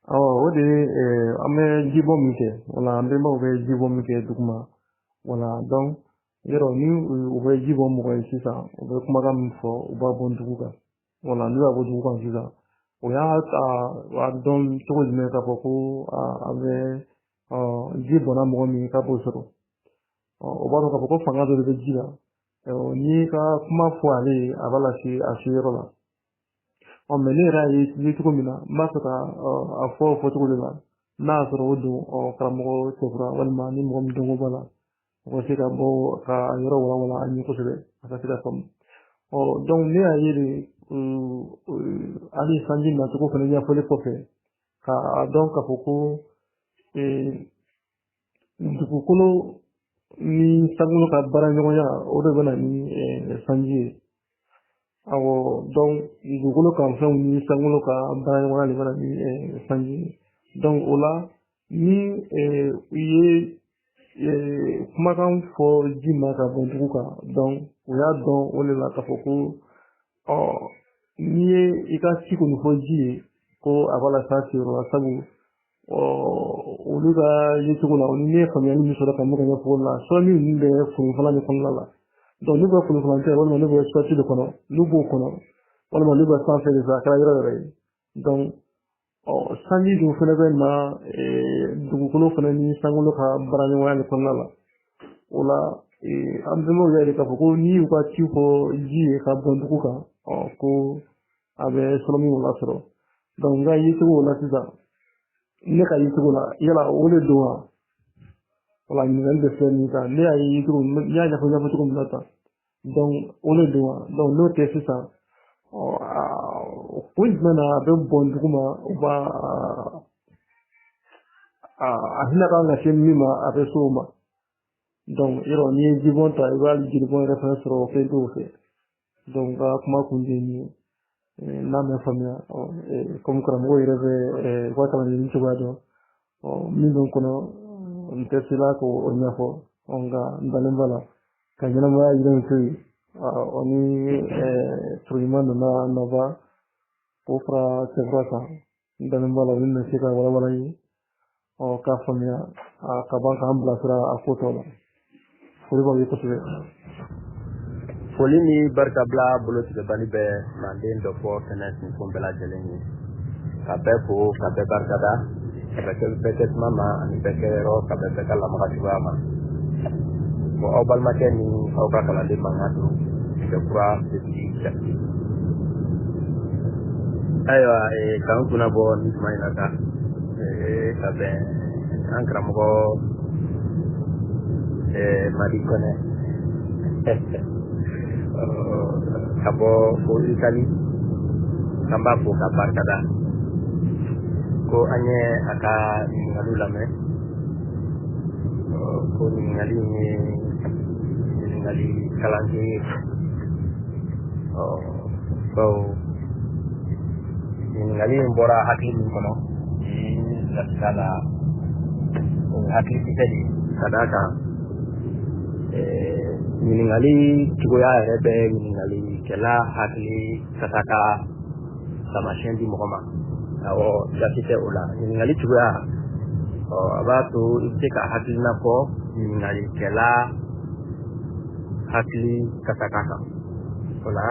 Awɔ, o de ye an bɛ jibɔ min kɛ, wala an bɛnbaw bɛ jibɔ min kɛ duguma, wala. Donc yɔrɔ ni u bɛ ji bɔ mɔgɔ ye sisan, u bɛ kumakan min fɔ, u b'a bɔ dugu kan, wala. N'u y'a bɔ dugu kan sisan, o y'a a dɔn cogo jumɛn k'a fɔ ko a bɛ ji bɔnna mɔgɔ min k'a b'o sɔrɔ? O b'a dɔn k'a fɔ ko fanga dɔ de bɛ ji la. N'i ka kuma fɔ ale ye, a b'a lase a se yɔrɔ la. Ɔ, mɛ ne yɛrɛ y'a ye cogo min na, n b'a fɛ ka a fɔ o fɔcogo de la. N'a y'a sɔrɔ o don, karamɔgɔ Cɛkura, walima ni mɔgɔ min dɔnko b'a la, o ka se ka bɔ ka yɔrɔ walawala an ye kosɛbɛ, a ka se ka faamu. Ɔ, donc ne y'a ye de, hali sanji nacogo fana ɲɛfɔli kɔfɛ, k'a dɔn k'a fɔ ko dugukolo ni sankolo ka baara ɲɔgɔnya, o de bɛ na ni sanji ye. Awɔ, donc dugukolo kan fɛnw ni sankolo ka baara ɲɔgɔnya de bɛ na ni sanji ye. Donc o la, ni u ye kumakan fɔ ji ma ka bɔ dugu kan, donc u y'a dɔn o de la k'a fɔ ko ɔ, n'i ye i ka ci kɔni fɔ ji ye, ko a b'a la s'a seyɔrɔ la, sabu ɔ, olu ka yecogo la, ni ne ye faamuyali min sɔrɔ ka mun ka ɲɛfɔ o la, sɔrɔ min bɛ foro de kɔnɔna la. Donc n'u bɛ foro tɛ, walima n'u bɛ sɔti de kɔnɔ, n'u b'o kɔnɔ, walima n'u bɛ sanfɛ de fɛ, a kɛra yɔrɔ yɔrɔ ye. Donc ɔ, sanji dun fana bɛ na dugukolo fana ni sankolo ka baara ɲɔgɔnya de kɔnɔna la. O la, an bɛnbaw y'a ye k'a fɔ ko n'i y'u ka ci fɔ ji ye ka bɔn dugu kan, ɔ, ko a bɛ sɔrɔ min lasɔrɔ. Donc n ka yecogo la sisan, ne ka yecogo la, yala o de don wa? Wala ɲininkali bɛ filɛ nin kan, ne y'a ye cogo, n y'a ɲɛfɔ ɲɛfɔ cogo min na tan, donc o de don wa? Donc n'o tɛ sisan, ɔ, kun jumɛn na a bɛ bɔn dugu ma, u b'a a hinɛ kan ka se min ma, a bɛ s'o ma? Donc yɔrɔ n'i ye jibɔn ta, i b'a jiribɔn yɛrɛ fana sɔrɔ o fɛn t'o fɛ. Donc ka kuma kun tɛ nin ye, n'a ma faamuya, komi karamɔgɔ yɛrɛ bɛ u ka kalanden cogoya dɔn, ɔ, min bɛ n kɔnɔ, n tɛ se la k'o ɲɛfɔ, nka n dalen b'a la ka ɲɛnamaya yiri to yen. Ɔ, ni turu ɲuman nana nɔba k'o fara cɛfura kan, n dalen b'a la olu bɛ se ka walawala ye, ɔ, k'a faamuya ka ban k'an bilasira a ko tɔ la. Foli b'aw ye kosɛbɛ. Foli ni barikabila bolotigɛbali bɛ manden dɔ fɔ kɛnɛ sinfon bɛɛ lajɛlen ye, ka bɛɛ fo, ka bɛɛ barikada, ka bɛɛ kɛ bɛɛ kɛ tuma ma ani bɛɛ kɛ yɔrɔ, ka bɛɛ bɛɛ ka lamaga cogoya ma. Ko aw balimakɛ ni aw ka kalanden mankan don Cɛkura Setigi Jati. Ayiwa, k'an kunna bɔ nin tuma in na sa, ka bɛn an karamɔgɔ Madi Kɔnɛ ka bɔ fo Itali, an b'a fo ka barikada ko an ye a ka ɲininkaliw lamɛn, ko ɲininkali in ye ɲininkali kalansen ye. Ɔ, bawo ɲininkali in bɔra hakili min kɔnɔ, latika la, o ye hakili kisɛ de ye, ka d'a kan ɲininkali cogoya yɛrɛ bɛ ɲininkalikɛla hakili kasa ka taamasiyɛn di mɔgɔ ma. Awɔ, jate tɛ o la. Ɲininkali cogoya, ɔ, a b'a to i bɛ se ka hakilina fɔ ɲininkalikɛla hakili kasaka kan. O la,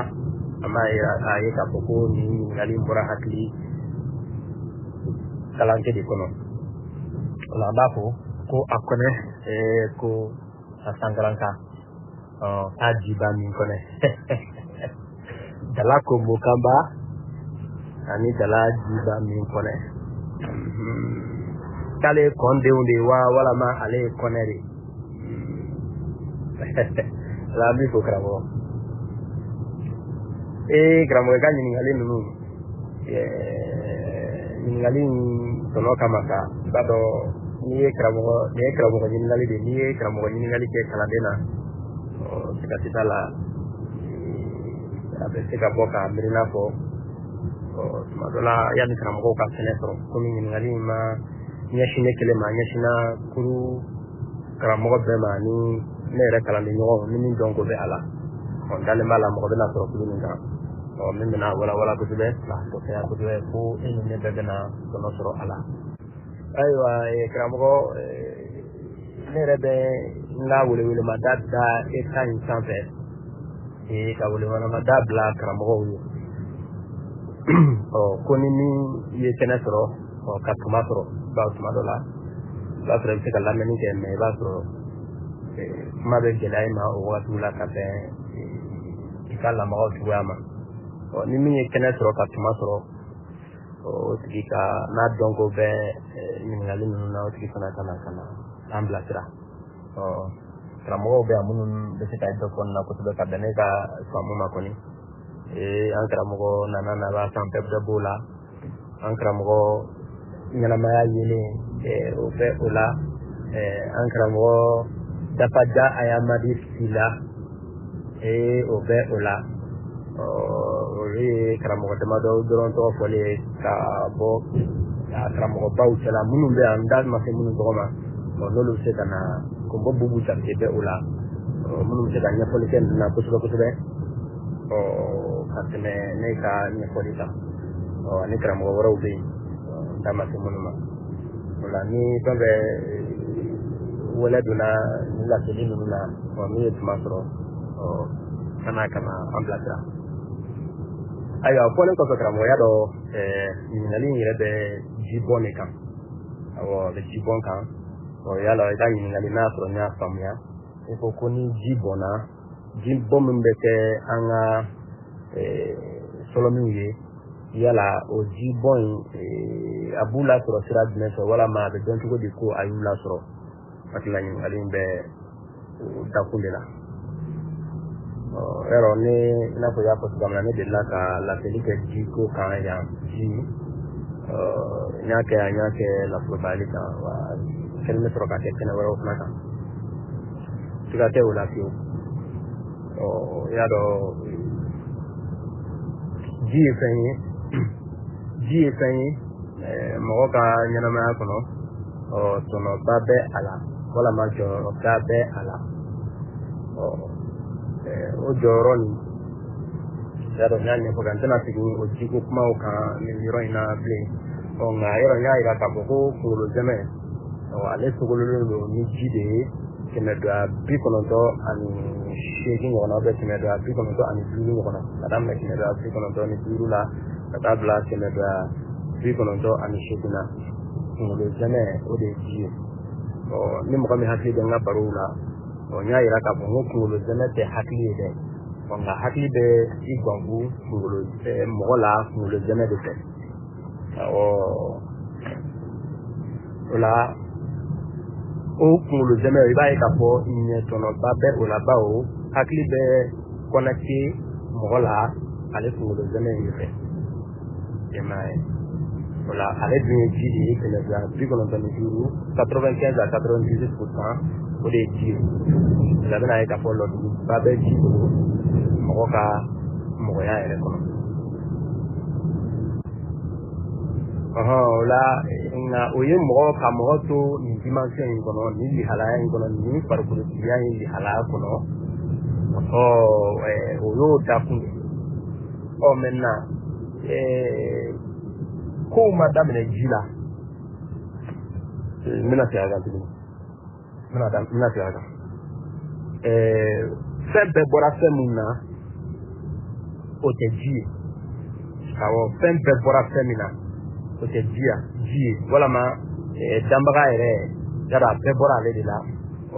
an b'a ye a ye k'a fɔ ko nin ɲininkali in bɔra hakili kalankɛ de kɔnɔ. O la, an b'a fɔ ko a kɔnɛ, ko a sankaranka, ɔ, k'a jiba min kɔnɛ, dala konbokanba ani dala jiba min kɔnɛ, k'ale ye kɔndenw de ye wa, walama ale ye kɔnɛ de ye? Ala, an b'i fo karamɔgɔ. Ee karamɔgɔ, i ka ɲininkali ninnu, ɲininkali in tɔnɔ kama sa, i b'a dɔn n'i ye karamɔgɔ, nin ye karamɔgɔ ɲininkali de ye. N'i ye karamɔgɔ ɲininkali kɛ kalanden na, ɔ, siga tɛ t'a la, a bɛ se ka bɔ k'a miirina fɔ. Ɔ, tuma dɔ la, yanni karamɔgɔw ka fɛnɛ sɔrɔ, komi ɲininkali in ma ɲɛsin ne kelen ma, a ɲɛsinna kuru karamɔgɔ bɛɛ ma ni ne yɛrɛ kalanden ɲɔgɔn ni min dɔnko bɛ a la. Ɔ, n dalen b'a la mɔgɔ bɛna sɔrɔ kulu min kan. Min bɛna walawala kosɛbɛ k'a dɔgɔya kosɛbɛ fo e ni ne bɛɛ bɛna tɔnɔ sɔrɔ a la. Ayiwa karamɔgɔ, ne yɛrɛ bɛ n ka welewelemada da e ta in sanfɛ, ka welewelemada bila karamɔgɔw ye. Ko ni min ye kɛnɛ sɔrɔ, ka tuma sɔrɔ, bawo tuma dɔ la i b'a sɔrɔ i bɛ se ka lamɛnni kɛ, mɛ i b'a sɔrɔ kuma bɛ gɛlɛya i ma o wagatiw la ka bɛn i ka lamagaw cogoya ma. Ni min ye kɛnɛ sɔrɔ ka tuma sɔrɔ, o tigi ka n'a dɔnko bɛ ɲininkali ninnu na, o tigi fana ka na ka na an bilasira. Karamɔgɔw bɛ yan minnu bɛ se ka dɔ fɔ nin na kosɛbɛ ka bɛn ne ka faamu ma kɔni. An karamɔgɔ Nana Naba san bɛɛ b'o la, an karamɔgɔ ɲɛnamaya yelen o bɛ o la, an karamɔgɔ Dafaja Ayamadi Sila o bɛ o la. Olu ye karamɔgɔ damadɔ dɔrɔn tɔgɔ fɔlen ye ka bɔ karamɔgɔbaw cɛla minnu bɛ yan, n da ma se minnu tɔgɔ ma, n'olu bɛ se ka na Konbo Bubu Jakite bɛ o la, minnu bɛ se ka ɲɛfɔli kɛ ninnu na kosɛbɛ kosɛbɛ ka tɛmɛ ne ka ɲɛfɔli kan. Ani karamɔgɔ wɛrɛw bɛ yen, n da ma se minnu ma. O la ni fɛn fɛn wɛlɛ donna nin laseli ninnu na, n'u ye tuma sɔrɔ, ka na ka na an bilasira. Ayiwa, fɔlen kɔfɛ, karamɔgɔya dɔ ɲininkali in yɛrɛ bɛ jibɔn de kan. Awɔ, a bɛ jibɔn kan. Yala i ka ɲininkali, n'a sɔrɔ n y'a faamuya, i ko ko ni ji bɔnna, ji bɔn min bɛ kɛ an ka sɔlɔminw ye, yala o ji bɔn in a b'u lasɔrɔ sira jumɛn fɛ, walama a bɛ dɔn cogo di ko a y'u lasɔrɔ? Hakili la ɲininkali in bɛ o dakun de la. Yɔrɔ ne, i n'a fɔ i y'a fɔ cogoya min na, ne delila ka laseli kɛ jiko kan yan. Ji n y'a kɛ yan, n y'a kɛ laforobali kan, wa kɛlen bɛ sɔrɔ ka kɛ kɛnɛ wɛrɛw fana kan, siga tɛ o la fiyewu. I y'a dɔn, ji ye fɛn ye, ji ye fɛn ye mɔgɔ ka ɲɛnamaya kɔnɔ, tɔnɔba bɛ a la walama jɔyɔrɔba bɛ a la. O jɔyɔrɔ nin, y'a dɔn, n y'a ɲɛfɔ kan, n tɛna segin o jiko kumaw kan nin yɔrɔ in na bilen. Nka yɔrɔ n y'a jira k'a fɔ ko kunkolo zɛmɛ, ale sogololen don ni ji de ye 998 ɲɔgɔnna, bɛ 995 ɲɔgɔnna, ka daminɛ 995 la ka taa bila 998 na. Kunkolo zɛmɛ, o de ye ji ye. Ni mɔgɔ min hakili bɛ n ka barow la, n y'a jira k'a fɔ n ko kunkolo zɛmɛ tɛ hakili ye dɛ, nka hakili bɛ i ganku kunkolo mɔgɔ la kunkolo zɛmɛ de fɛ. O la o kunkolo zɛmɛ, i b'a ye k'a fɔ ɲɛtɔnɔba bɛ o la, bawo hakili bɛ kɔnɛte mɔgɔ la ale kunkolo zɛmɛ in de fɛ. I m'a ye, o la ale dun ye ji de ye, 995, 95 à 98%, o de ye ji ye. O la a bɛna ye k'a fɔ lɔduguba bɛ ji bolo mɔgɔ ka mɔgɔya yɛrɛ kɔnɔ. O la nka o ye mɔgɔ ka mɔgɔ to nin dimension in kɔnɔ, nin lihalaya in kɔnɔ, nin farikolotigiya in lihalaya kɔnɔ, o y'o dakun de ye. Maintenant, kow ma daminɛ ji la, n bɛna segin a kan tuguni, n bɛna segin a kan. Fɛn bɛɛ bɔra fɛn mun na, o tɛ ji ye. Awɔ, fɛn bɛɛ bɔra fɛn min na, o tɛ ji ye, walama danbaga yɛrɛ yala a bɛɛ bɔra ale de la, o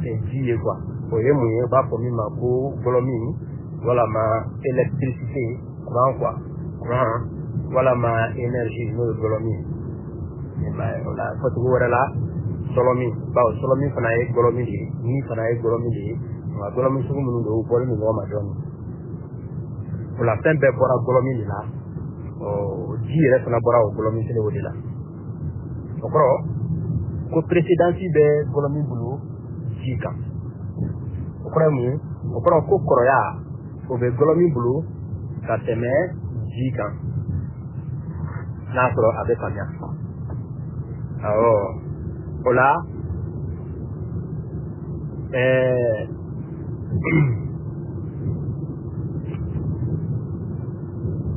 tɛ ji ye quoi. O ye mun ye? U b'a fɔ min ma ko gɔlɔmi, walama électricité, courant quoi, courant walama énergie, n'o ye gɔlɔmi ye. O la fɔcogo wɛrɛ la, sɔlɔmi, bawo sɔlɔmi fana ye gɔlɔmi de ye, ni fana ye gɔlɔmi de ye, nka gɔlɔmi sugu minnu don, u bɔlen don ɲɔgɔn ma dɔɔnin. O la fɛn bɛɛ bɔra gɔlɔmi de la, ji yɛrɛ fana bɔra o gɔlɔmi kelen o de la. O kɔrɔ ko précédence bɛ gɔlɔmi bolo ji kan. O kɔrɔ ye mun ye? O kɔrɔ ko kɔrɔya o bɛ gɔlɔmi bolo ka tɛmɛ ji kan, n'a sɔrɔ a bɛ faamuya. Awɔ, o la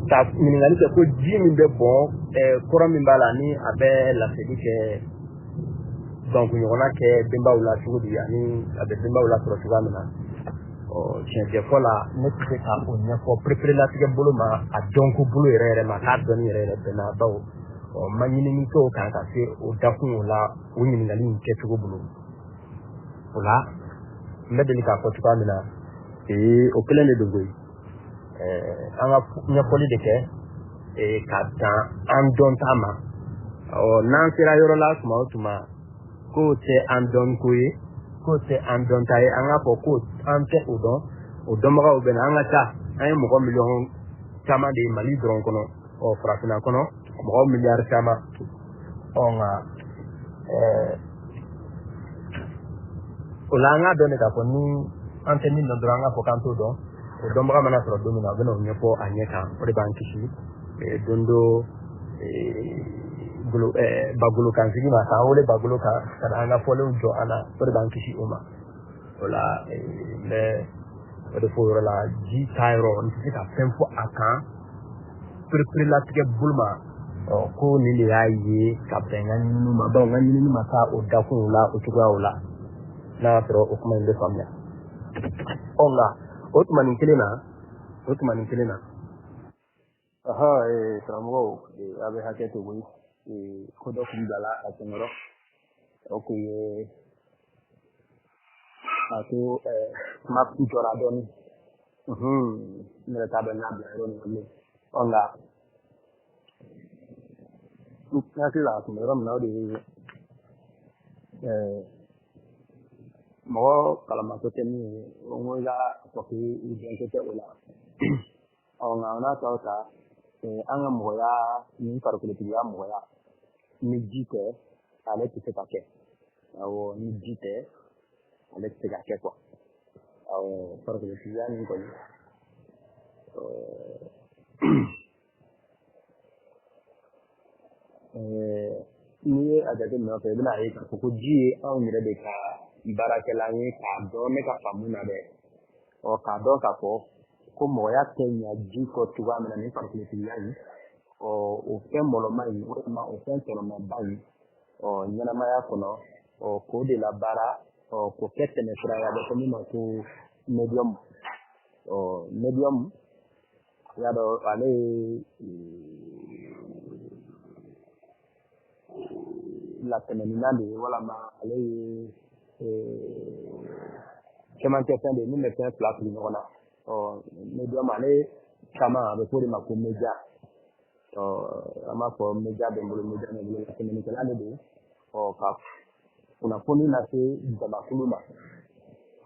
Ka ɲininkali kɛ ko ji min bɛ bɔn kɔrɔ min b'a la ni a bɛ laseli kɛ bankuɲɔgɔnna kɛ denbaw la cogo di ani a bɛ denbaw lasɔrɔ cogoya min na. Tiɲɛ fɔ la ne tɛ se ka o ɲɛfɔ pereperelatigɛ bolo ma a dɔnko bolo yɛrɛ yɛrɛ ma k'a dɔnni yɛrɛ yɛrɛ bɛnna bawo ma ɲinini kɛ o kan ka se o dakun o la o ɲininkali in kɛcogo bolo. O la n bɛ deli k'a fɔ cogoya min na o kelen de don koyi. An ka ɲɛfɔli de kɛ ka dan an dɔn ta ma. N'an sera yɔrɔ la tuma o tuma k'o tɛ an dɔnko ye, k'o tɛ an dɔnta ye, an k'a fɔ ko an tɛ o dɔn, o dɔnbagaw bɛ na. An ka ca, an ye mɔgɔ miliyɔn caman de ye Mali dɔrɔn kɔnɔ, farafinna kɔnɔ mɔgɔ miliyari caman. Nka o la an k'a dɔn de k'a fɔ ni an tɛ min dɔn dɔrɔn an k'a fɔ k'an t'o dɔn. O dɔnbaga mana sɔrɔ don min na, o bɛna o ɲɛfɔ a ɲɛ kan. O de b'an kisi don dɔ golo bagolo kan sigi ma, k'an wele bagolo kan ka na an ka fɔlenw jɔ an na. O de b'an kisi o ma. O la n bɛ o de fɔ o yɔrɔ la, ji taa yɔrɔ n tɛ se ka fɛn fɔ a kan pereperelatigɛ bolo ma ko nin de y'a ye ka bɛn n ka ɲininiw ma, bawo n ka ɲinini ma taa o dakunw la o cogoyaw la. N'a y'a sɔrɔ o kuma in bɛ faamuya. Nka o tuma nin kelen na, o tuma nin kelen na. Karamɔgɔw, a bɛ hakɛ to koyi, ko dɔ kun bilala a senkɔrɔ, o kun ye a to kuma jɔra dɔɔni. N yɛrɛ t'a dɔn n y'a bila yɔrɔ min na bilen. Nka n hakili la a tun bɛ yɔrɔ min na, o de ye mɔgɔ kalanbaatɔ tɛ min ye, n ko i ka fɔ k'i dɔnko tɛ o la. Nka o n'a ta o ta, an ka mɔgɔya ni farikolotigiya mɔgɔya, ni ji tɛ ale tɛ se ka kɛ. Awɔ, ni ji tɛ ale tɛ se ka kɛ quoi. Awɔ, farikolotigiya nin kɔni, n'i ye a jateminɛ fɛ, i bɛna ye k'a fɔ ko ji ye anw yɛrɛ de ka baarakɛlan ye k'a dɔn ne ka faamu na dɛ. K'a dɔn k'a fɔ ko mɔgɔya tɛ ɲa ji kɔ cogoya min na ni farikolotigiya in, o fɛn mɔlɔma in walima o fɛn tɔnɔmaba in ɲɛnamaya kɔnɔ, k'o de labaara, k'o kɛ tɛmɛsira ye, a bɛ fɔ min ma ko medium. Medium, i y'a dɔn ale ye latɛmɛnina de ye, walama ale ye cɛmancɛ fɛn de ye min bɛ fɛn fila fili ɲɔgɔn na. Medium ale caman a bɛ fɔ o de ma ko media. An b'a fɔ media bɛ n bolo, media bɛ n bolo, latɛmɛnikɛla de don ka kunnafoni lase jamakulu ma.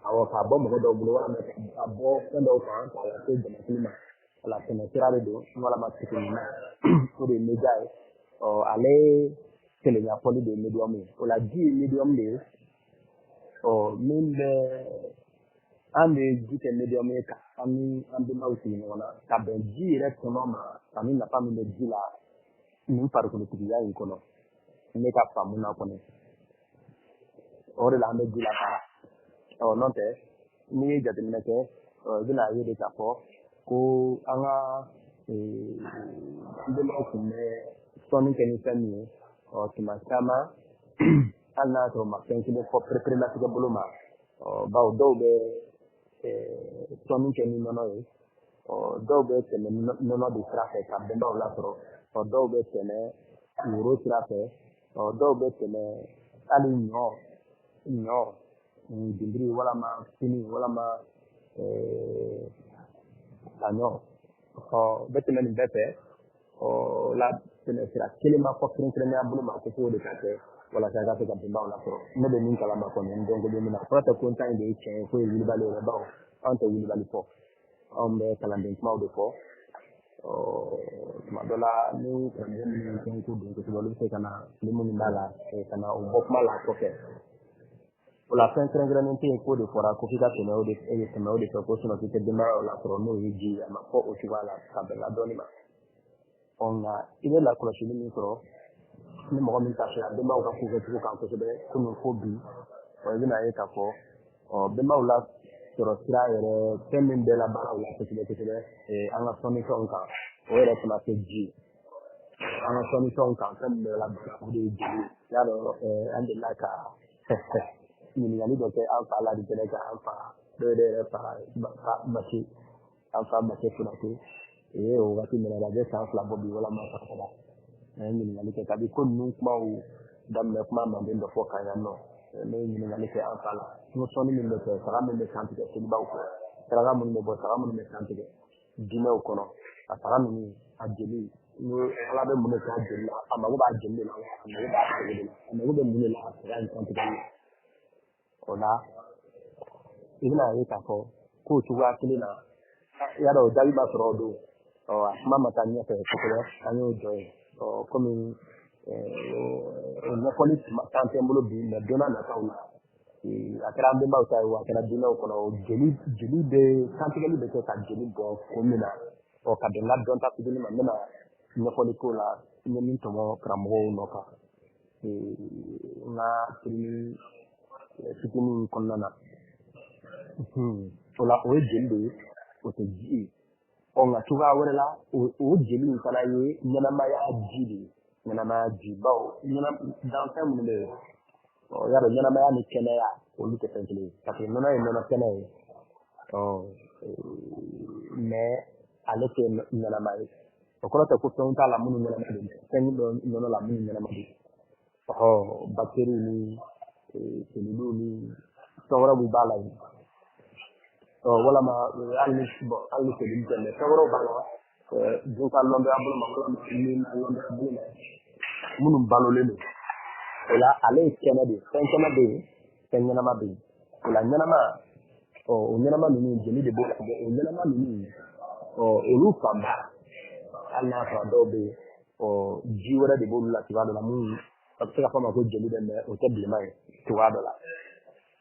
Awɔ, k'a bɔ mɔgɔ dɔw bolo walima ka bɔ fɛn dɔw kan k'a lase jamakulu ma. Latɛmɛ sira de don walama tɛmɛnina, o de ye media ye. Ale kelenya fɔli de ye medium ye. O la ji ye medium de ye, min bɛ an bɛ ji kɛ medium ye ka an ni an bɛnbaw sigi ɲɔgɔn na ka bɛn ji yɛrɛ tɔnɔ ma ani nafa min bɛ ji la nin farikolotigiya in kɔnɔ. Ne ka faamu na kɔni, o de la an bɛ ji labaara. N'o tɛ n'i ye jateminɛ kɛ, i bɛna ye de k'a fɔ ko an ka an bɛnbaw tun bɛ sɔnni kɛ ni fɛn min ye, tuma caman hali n'a y'a sɔrɔ u ma fɛn kelen fɔ pereperelatigɛ bolo ma, bawo dɔw bɛ sɔnni kɛ ni nɔnɔ ye, dɔw bɛ tɛmɛ nɔnɔ de sira fɛ ka bɛnbaw lasɔrɔ, dɔw bɛ tɛmɛ woro sira fɛ, dɔw bɛ tɛmɛ hali ɲɔ dindiri walama fini walama saɲɔ, bɛ tɛmɛ nin bɛɛ fɛ. La tɛmɛ sira kelen ma fɔ kɛrɛnkɛrɛnnenya bolo ma ko f'o de ka kɛ walasa i ka se ka bɛnbaw lasɔrɔ. Ne bɛ min kalama kɔni, n dɔnko bɛ min na, kɔrɔ tɛ ko n ta in de ye tiɲɛ ye k'o ye wulibali yɛrɛ, bawo anw tɛ wulibali fɔ, anw bɛ kalanden kumaw de fɔ. Tuma dɔ la ni karamɔgɔ minnu fɛn ko don kosɛbɛ, olu bɛ se ka na fili minnu b'a la ka na o bɔ kuma la kɔfɛ. O la fɛn kɛrɛnkɛrɛnnen tɛ yen k'o de fɔra ko f'i ka tɛmɛ o de tɛmɛ o de fɛ ko sinon k'i tɛ denbayaw lasɔrɔ n'o ye ji ye. A ma fɔ o cogoya la ka bɛn n ka dɔnni ma. Nka i bɛ lakɔlɔsili min sɔrɔ ni mɔgɔ min ta sera denbaw ka ko kɛcogo kan kosɛbɛ kunun fo bi, i bɛna ye k'a fɔ bɛnbaw la sɔrɔ sira yɛrɛ fɛn min bɛɛ labaara o la kosɛbɛ kosɛbɛ an ka sɔnnifɛnw kan, O yɛrɛ fana tɛ ji ye. An ka sɔnnifɛnw kan, fɛn min bɛ labɛn, o de ye jeli ye. I y'a dɔn, an delila ka ɲininkali dɔ kɛ an fa la de kɛnɛ kan, an fa dɔw yɛrɛ fa Mase, an fa Mase Konate. Ee, o waati min na, a bɛ san 2 bɔ bi walima san 3, an ye ɲininkali kɛ kabi ko ninnu kumaw daminɛ, kuma manden dɔ fɔ kan yan nɔ. Ne ye ɲininkali kɛ an fa la, n ko sɔnni min bɛ kɛ, saga min bɛ kan tigɛ selibaw fɛ, saraka minnu bɛ bɔ, saga minnu bɛ kan tigɛ diinɛw kɔnɔ, a saga ninnu a jeli, n ko Ala bɛ mun de kɛ a jeli la? A mago b'a jeli de la wa? A mago b'a sogo de la? A mago bɛ mun de la a saga in kan tigɛli la? O la, i bɛna ye k'a fɔ k'o cogoya kelen na, i y'a dɔn, o jaabi b'a sɔrɔ o don. Ɔ, a kuma ma taa ɲɛfɛ kosɛbɛ, an y'o jɔ yen. Ɔ, komi o ɲɛfɔli t'an tɛ n bolo bi, mɛ don n'a nataw la, a kɛra an bɛnbaw ta ye o, a kɛra diinɛw kɔnɔ o, jeli bɛ kantigɛli bɛ kɛ ka jeli bɔ kun min na, ɔ, ka bɛn n ka dɔnta fitinin ma, n bɛna ɲɛfɔli k'o la. N ye min tɔmɔ karamɔgɔw nɔ kan n ka kirini fitinin kɔnɔna na, o la, o ye jeli de ye, o tɛ ji ye. Ɔ, nka cogoya wɛrɛ la, o jeli in fana ye ɲɛnamaya ji de ye, ɲɛnamaya ji, bawo danfɛn minnu bɛ yen, ɔ, y'a dɔn, ɲɛnamaya ni kɛnɛya, olu tɛ fɛn kelen ye, parce que nɔnɔ ye nɔnɔ kɛnɛ ye, ɔ, mais ale tɛ ɲɛnama ye. O kɔrɔ tɛ ko fɛnw t'a la minnu ɲɛnama don, fɛn bɛ nɔnɔ la minnu ɲɛnama don, ɔhɔ, bactéries ni cellules ni fɛn wɛrɛw b'a la yen, ɔ, walama hali ni, bon, hali ni cellule tɛ, mais fɛn wɛrɛw b'a la dun ka lɔnbɛya bolo ma, walama ni lɔnbɛya bolo ma, minnu balolen don. O la, ale ye kɛnɛ de ye, fɛn kɛnɛ bɛ yen, fɛn ɲɛnama bɛ yen. O la, ɲɛnama, ɔ, o ɲɛnama ninnu, jeli de b'o la. O ɲɛnama ninnu, ɔ, olu fanba, hali n'a sɔrɔ dɔw bɛ yen, ɔ, ji wɛrɛ de b'olu la cogoya dɔ la, minnu a bɛ se ka fɔ a ma ko jeli dɛ, mɛ o tɛ bilenman ye cogoya dɔ la.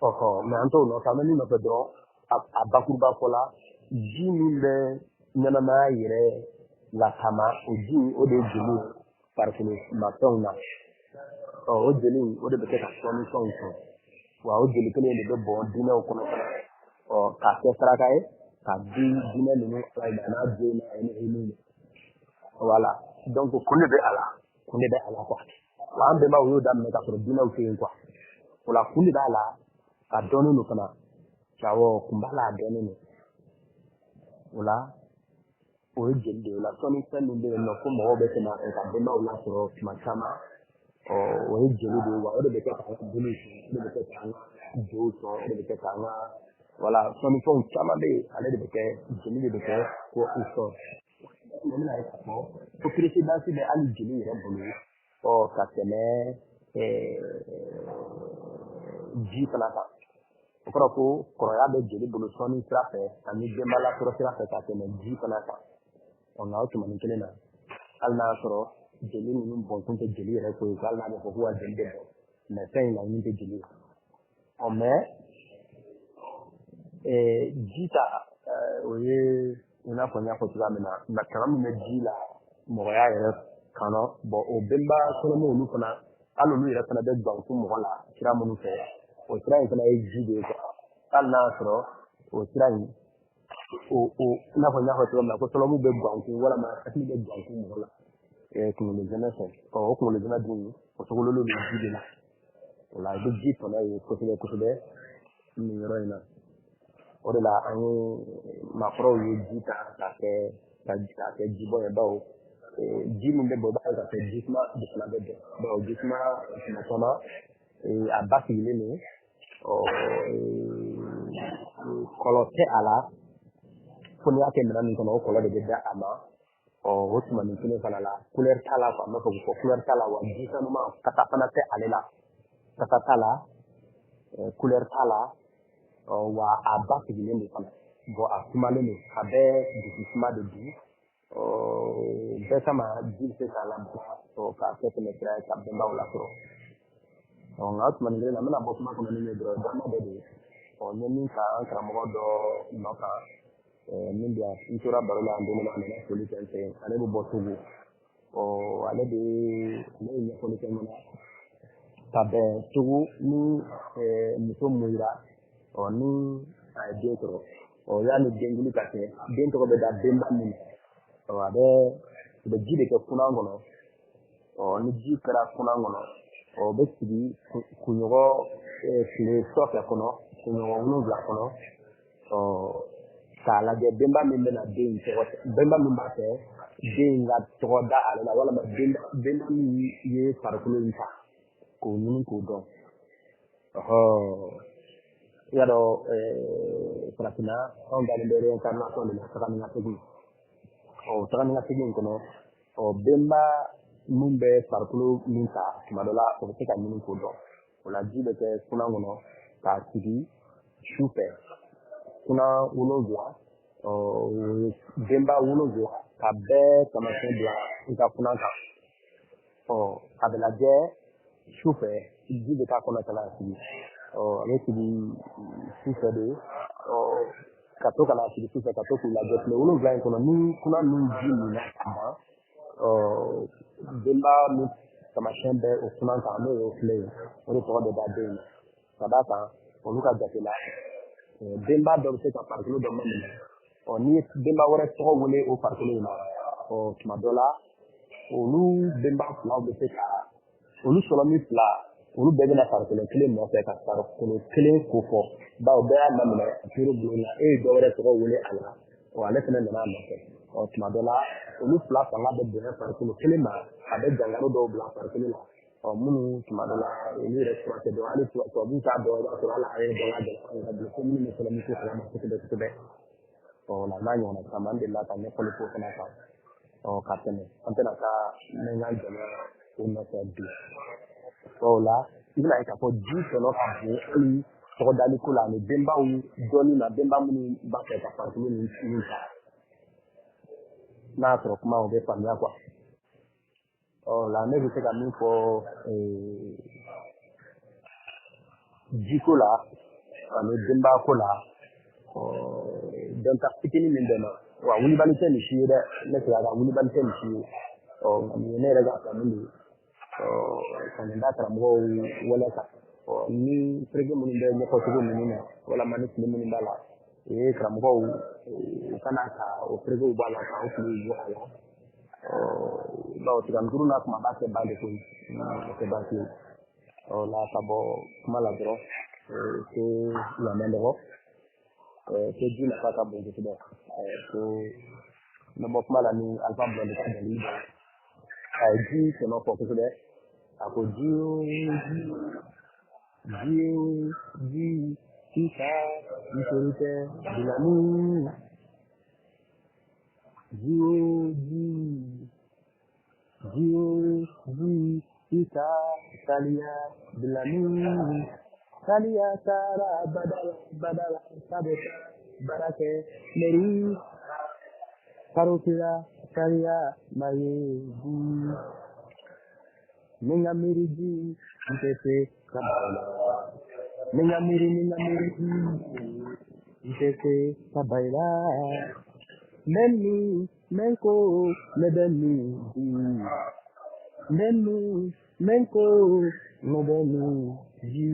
Ɔhɔ, mɛ an t'o nɔfɛ, an bɛ min nɔfɛ dɔrɔn, a bakuruba fɔ la, ji min bɛ ɲɛnamaya yɛrɛ latama, o ji, o de ye jeli ye farikolo mafɛnw na. Ɔ, o jeli, o de bɛ kɛ ka sɔnni fɛnw sɔn, wa o jeli kelen de bɛ bɔn diinɛw kɔnɔ fana, ɔ, k'a kɛ saraka ye k'a di diinɛ ninnu ala ma n'a den na ani hinɛ. Voilà, donc kun de bɛ a la, kun de bɛ a la quoi. Wa an bɛnbaw y'o daminɛ k'a sɔrɔ diinɛw tɛ yen quoi. O la, kun de b'a la, a dɔnnen don fana. Awɔ, kun b'a la, a dɔnnen don. O la, o ye jeli de ye. O la, sɔnni fɛn min bɛ yen nɔ ko mɔgɔw bɛ tɛmɛ a fɛ ka bɛnbaw lasɔrɔ tuma caman, ɔ, o ye jeli de ye. Wa o de bɛ kɛ k'an ka boliw sɔn, o de bɛ kɛ k'an ka jow sɔn, o de bɛ kɛ k'an ka, wala, sɔnnifɛnw caman bɛ yen, ale de bɛ kɛ, jeli de bɛ kɛ ko u sɔn. N bɛna ye k'a fɔ ko précédence bɛ hali jeli yɛrɛ bolo, ɔ, ka tɛmɛ ji fana kan. O kɔrɔ ko kɔrɔya bɛ jeli bolo sɔnni sira fɛ ani denba lasɔrɔ sira fɛ ka tɛmɛ ji fana kan. Ɔ, nka o tuma kelen na, hali n'a y'a sɔrɔ jeli ninnu bɔnkun tɛ jeli yɛrɛ ko ye, hali n'a bɛ fɔ ko ka jeli de bɔn, mɛ fɛn in laɲini tɛ jeli ye. Ɔ, mɛ ji ta, o ye i n'a fɔ n y'a fɔ cogoya min na, nka tanga min bɛ ji la mɔgɔya yɛrɛ kɔnɔ, bɔn, o bɛnba kɔnɔma olu fana, hali olu yɛrɛ fana bɛ gankun mɔgɔ la sira minnu fɛ, o sira in fana ye ji de ye quoi. Hali n'a y'a sɔrɔ o sira in, o i n'a fɔ n y'a fɔ cogo min na ko sɔlɔmu bɛ gankun walima hakili bɛ gankun mɔgɔ la kunkolo zɛmɛ fɛ, ɔ, o kunkolo zɛmɛ dun, o sogololen don ji de la. O la, i bɛ ji tɔnɔ ye kosɛbɛ kosɛbɛ nin yɔrɔ in na. O de la, an ye maakɔrɔw ye ji ta k'a kɛ jibɔn ye, bawo ji min bɛ bɔ, i b'a ye k'a fɔ jisuma de fana bɛ bɔ, bawo jisuma tuma caman a basigilen don, ɔ, kɔlɔ tɛ a la, fo n'i y'a kɛ minɛn min kɔnɔ, o kɔlɔ de bɛ da a ma. Ɔ, o tuma nin kelen fana la, couleur t'a la quoi, n b'a fɔ k'o fɔ, couleur t'a la, wa ji sanuman, kasa fana tɛ ale la, kasa t'a la, couleur t'a la, ɔ, wa a basigilen don fana. Bon, a sumalen don, a bɛ dusu suma de di. Ɔ, bɛɛ kama ji bɛ se k'a labila, ɔ, k'a kɛ tɛmɛ sira ye ka bɛnbaw lasɔrɔ. Ɔ, nka o tuma nin kelen na, n bɛna bɔ kuma kɔnɔ ni min ye dɔrɔn, dama dɔ de ye. Ɔ, n ye min ta an karamɔgɔ dɔ nɔ kan, min bɛ yan, n tora baro la an don dɔ la, a nana foli kɛ n fɛ yen, ale bɛ bɔ Togo. Ɔ, ale de ale ye ɲɛfɔli kɛ n ɲɛna ka bɛn Togo ni muso muyira, ɔ, ni a ye den sɔrɔ, ɔ, yanni denkuli ka kɛ, den tɔgɔ bɛ da denba min na. A bɛ u bɛ ji de kɛ kunan kɔnɔ. Ni ji kɛra kunan kɔnɔ, o bɛ sigi kunɲɔgɔn tile sɔfɛ kɔnɔ, kunɲɔgɔn 7 kɔnɔ, k'a lajɛ denba min bɛna den in tɔgɔ, denba min b'a fɛ den in ka tɔgɔ da ale la, walima denba min ye farikolo in ta k'o ɲini k'o dɔn. I y'a dɔn farafinna anw dalen bɛ réincarnation de la, taga ni ka segin. Taga ni ka segin in kɔnɔ, denba min bɛ farikolo min ta tuma dɔ la, o bɛ se ka ɲini k'o dɔn. O la ji bɛ kɛ kunan kɔnɔ k'a sigi su fɛ kunan 7, denba 7 ka bɛɛ taamasiyɛn bila i ka kunan kan. A bɛ lajɛ su fɛ, ji bɛ k'a kɔnɔ ka n'a sigi. A bɛ sigi su fɛ de, ka to ka n'a sigi su fɛ, ka to k'u lajɛ tile 7 in kɔnɔ. Ni kunan min ji minna ka ban, denba min taamasiyɛn bɛ o kunan kan, n'o y'o filɛ ye, o de tɔgɔ bɛ da den na. Ka d'a kan olu ka jate la, denba dɔ bɛ se ka farikolo dɔ maminɛ. N'i ye denba wɛrɛ tɔgɔ wele o farikolo in na, tuma dɔ la olu denba filaw bɛ se ka olu sɔrɔ min fila, olu bɛɛ bɛna farikolo kelen nɔfɛ ka farikolo kelen ko fɔ, bawo bɛɛ y'a daminɛ a turu bulon na, e ye dɔ wɛrɛ tɔgɔ wele a la, ale fana nana a nɔfɛ. Tuma dɔ la olu fila fanga bɛ bonya farikolo kelen ma, a bɛ jangaro dɔw bila farikolo la, minnu tuma dɔ la olu yɛrɛ fura tɛ dɔn, hali tubabuw t'a dɔn. I b'a sɔrɔ hali a yɛrɛ dɔn ka gɛlɛn ka bilen ko minnu bɛ sɔrɔ min ko kalama kosɛbɛ kosɛbɛ. O la n'a ɲɔgɔnna caman, an delila ka ɲɛfɔli k'o fana kan ka tɛmɛ. An tɛna taa ne ka jama o nɔfɛ bi. O la i bɛna ye k'a fɔ ji tɔnɔ ka bon hali tɔgɔdali ko la, ani denbaw dɔnni na, denba minnu b'a fɛ ka farikolo ninnu ta. N'a y'a sɔrɔ kuma o bɛ faamuya quoi. La ne bɛ se ka min fɔ jiko la ani denba ko la, dɔnta fitinin min bɛ na, wa wulibali tɛ nin si ye dɛ, ne sera ka wulibali tɛ nin si ye. Nka nin ye ne yɛrɛ ka faamu de ye ka nin da karamɔgɔw wele kan. Ni fereke minnu bɛ ɲɛfɔ cogo ninnu na, walima ni fili minnu b'a la, o ye karamɔgɔw u kana ka o ferekew bɔ a la, ka o filiw bɔ a la. Bawo tiganikuru n'a kumaba tɛ ban de koyi, o tɛ baasi ye. La ka bɔ kuma la dɔrɔn, ko lamɛn dɔgɔ ko ji nafa ka bon kosɛbɛ. Ko n bɛ bɔ kuma la ni Alpha Blondy ka dɔnkili dɔ ye. A ye ji tɔnɔ fɔ kosɛbɛ, a ko ji o ji, ji o ji, sisan n terikɛ bilani, ji o ji, ji o ji, sisan saliya bilani, saliya taara badala badala, sabu baara kɛ mɛri karotira saliya ma ye ji, ni n ka miiri ji n tɛ se ka bala, ni n ka miiri, ni n ka miiri ji n tɛ se ka bala, n bɛ min, n bɛ ko ne bɛ min ji, n bɛ min, n bɛ ko ne bɛ min ji.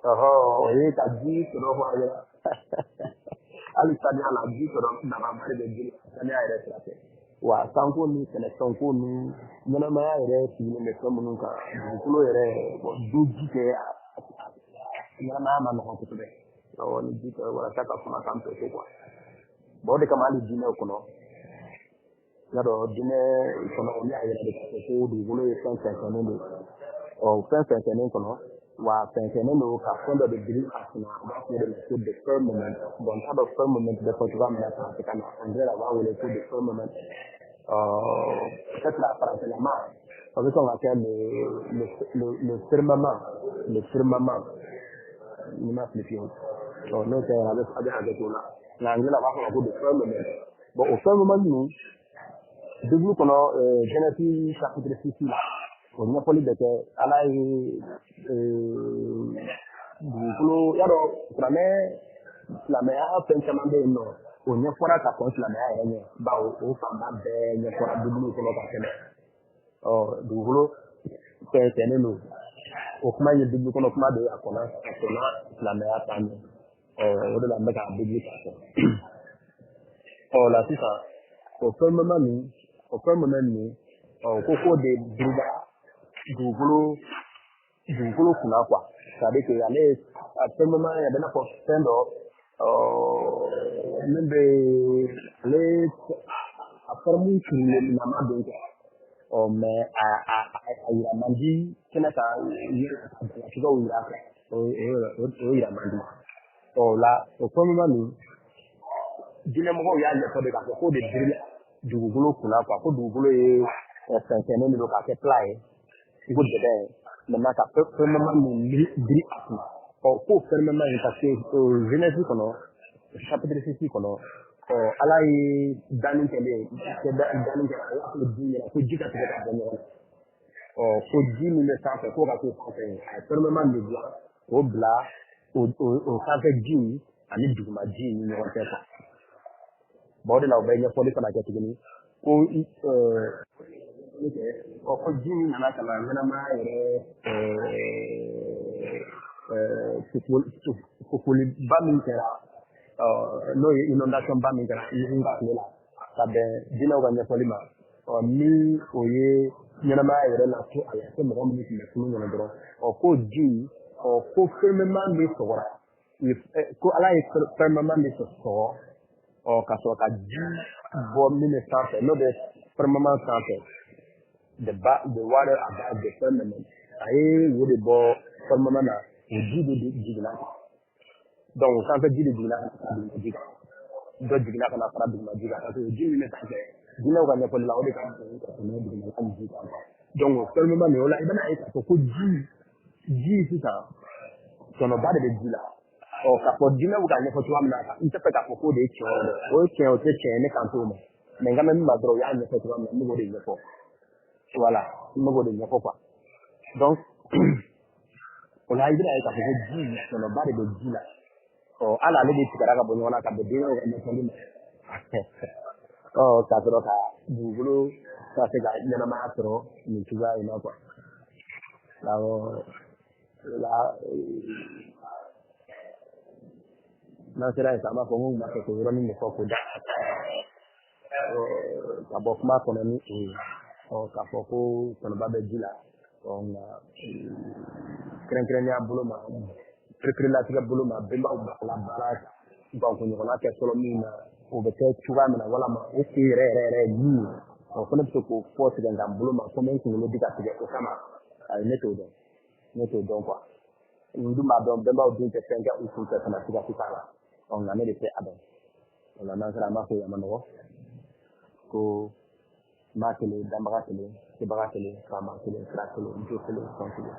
O ye ka ji sɔrɔ fɔ a ɲɛna. Hali saniya la, ji sɔrɔ nafaba de bɛ ji la saniya yɛrɛ sira fɛ. Wa sanko ni sɛnɛfɛnko ni ɲɛnamaya yɛrɛ sigilen bɛ fɛn minnu kan, dugukolo yɛrɛ du ji tɛ, ɲɛnamaya ma nɔgɔn kosɛbɛ. Ni ji tɛ, walasa ka kumakan to so quoi. Bon, o de kama hali diinɛw kɔnɔ, i y'a dɔn diinɛ kɔnɔ, olu y'a yira de k'a fɔ ko dugukolo ye fɛn fɛnsɛnnen de ye. Fɛn fɛnsɛnnen kɔnɔ, wa fɛnsɛnnen don ka fɛn dɔ de biri a kunna, u b'a fɔ o de ma ko the firmament. Bon, n t'a dɔn firmament bɛ fɔ cogoya min na faransikan na, anglais la u b'a wele ko the firmament. Peut-être la faransɛlama o bɛ sɔn ka kɛ le firmament, le firmament, ni ma fili fiyewu. N'o tɛ a bɛ hakɛ to o la. Nka anglais la u b'a fɔ ma ko the firmament. Bon, o firmament ninnu, Bible kɔnɔ, Genèse chapitre 6 la, o ɲɛfɔli bɛ kɛ. Ala ye dugukolo, y'a dɔn silamɛya fɛn caman bɛ yen nɔ, o ɲɛfɔra ka kɔn silamɛya yɛrɛ ɲɛ, bawo o fanba bɛɛ ɲɛfɔra Bible kɔnɔ ka tɛmɛ. Dugukolo fɛnsɛnnen don, o kuma ye Bible kɔnɔ kuma de ye, a kɔnna silamɛya ta ɲɛ. O de la n bɛ ka Bible ta fɔ. La sisan, O firmament nin, ɔ ko k'o de birila dugukolo kunna quoi. C'est à dire que ale a firmament a bɛ n'a fɔ fɛn dɔ min bɛ ale a forme kurulen nama don quoi. Ɔ mais a yira man di kɛnɛ kan, latigɛw yira quoi, o yira man di. Ɔ la o firmament nin, diinɛmɔgɔw y'a ɲɛfɔ de k'a fɔ k'o de birila dugukolo kunna quoi, ko dugukolo ye fɛnsɛnnen de don k'a kɛ plat ye i ko dɛbɛ ye. Maintenant ka firmament nin biri a kunna. Ɔ k'o firmament in, parce que Genèse kɔnɔ, chapitre 6 kɔnɔ, ɔ Ala ye danni kɛlen kɛ, danni kɛ, a y'a fɔ ji ɲɛna ko ji ka tigɛ ka bɔ ɲɔgɔn na. Ɔ ko ji min bɛ sanfɛ k'o ka k'o sanfɛ, a ye firmament de dilan k'o bila o sanfɛ ji ani duguma ji ni ɲɔgɔn cɛ quoi. Bon, o de la u bɛ ɲɛfɔli fana kɛ tuguni ko ko ji min nana ka na ɲɛnamaya yɛrɛ fofoliba min kɛra, n'o ye inondation ba min kɛra Nuhu ka tile la, ka bɛn jinɛw ka ɲɛfɔli ma, ɔ ni o ye ɲɛnamaya yɛrɛ la to a la ko mɔgɔ minnu tun bɛ kulun kɔnɔ dɔrɔn, ɔ ko ji, ɔ ko firmament de sɔgɔra, ko Ala ye firmament de sɔgɔ, ɔ ka sɔrɔ ka ji bɔ min bɛ sanfɛ, n'o bɛ firmament sanfɛ, the water above the firmament, a ye wo de bɔ firmament na, o ji de jiginna. Donc o sanfɛ ji de jiginna ka na fara duguma ji kan, dɔ jiginna ka na fara duguma ji kan, parce que o ji min bɛ sanfɛ, jinɛw ka ɲɛfɔli la, o de ka bon ka tɛmɛ dugumala ji kan. Donc o firmament nin, o la i bɛna ye k'a fɔ ko ji sisan tɔnɔba de bɛ ji la. Ɔ k'a fɔ jinɛw k'a ɲɛfɔ cogoya min na, n tɛ fɛ k'a fɔ k'o de ye tiɲɛ ye dɛ, o ye tiɲɛ o tɛ tiɲɛ ye, ne kan t'o ma, mais n ka mɛn min ma dɔrɔn, u y'a ɲɛfɔ cogoya min na, n bɛ k'o de ɲɛfɔ. Voilà, n bɛ k'o de ɲɛfɔ quoi. Donc o la i bɛna ye k'a fɔ ko ji tɔnɔba de bɛ ji la. Ɔ hali ale de tigɛra ka bɔ ɲɔgɔn na ka bɛn denkɛw ka ɲɛfɔli ma. Ɔ ka sɔrɔ ka dugukolo ka se ka ɲɛnamaya sɔrɔ nin cogoya in na quoi. Awɔ, la n'an sera yen sisan, an b'a fɔ n ko n b'a fɛ k'o yɔrɔnin de fɔ k'o da ka bɔ kuma kɔnɔ ni o ye. Ɔ k'a fɔ ko tɔnɔba bɛ ji la, ɔ nka kɛrɛnkɛrɛnnenya bolo ma, pereperelatigɛ bolo ma, bɛnbaw b'a la baara ganko ɲɔgɔnna kɛ fɔlɔ min na, o bɛ kɛ cogoya min na, walama o kun yɛrɛ yɛrɛ yɛrɛ ye min ye, ɔ ko ne bɛ se k'o fɔ tigɛ nka bolo ma, ko n bɛ n kunkolo di ka tigɛ o kama, ayi ne t'o dɔn, ne t'o dɔn quoi. N dun b'a dɔn bɛnbaw dun tɛ fɛn kɛ u kun fɛ fana, siga t'a la. Ɔ nka ne de tɛ a dɔn. O la n'an sera an b'a fɔ yan ma nɔgɔ ko maa kelen, danbaga kelen, sebaga kelen, faama kelen, sira kelen, jo kelen, sɔn kelen.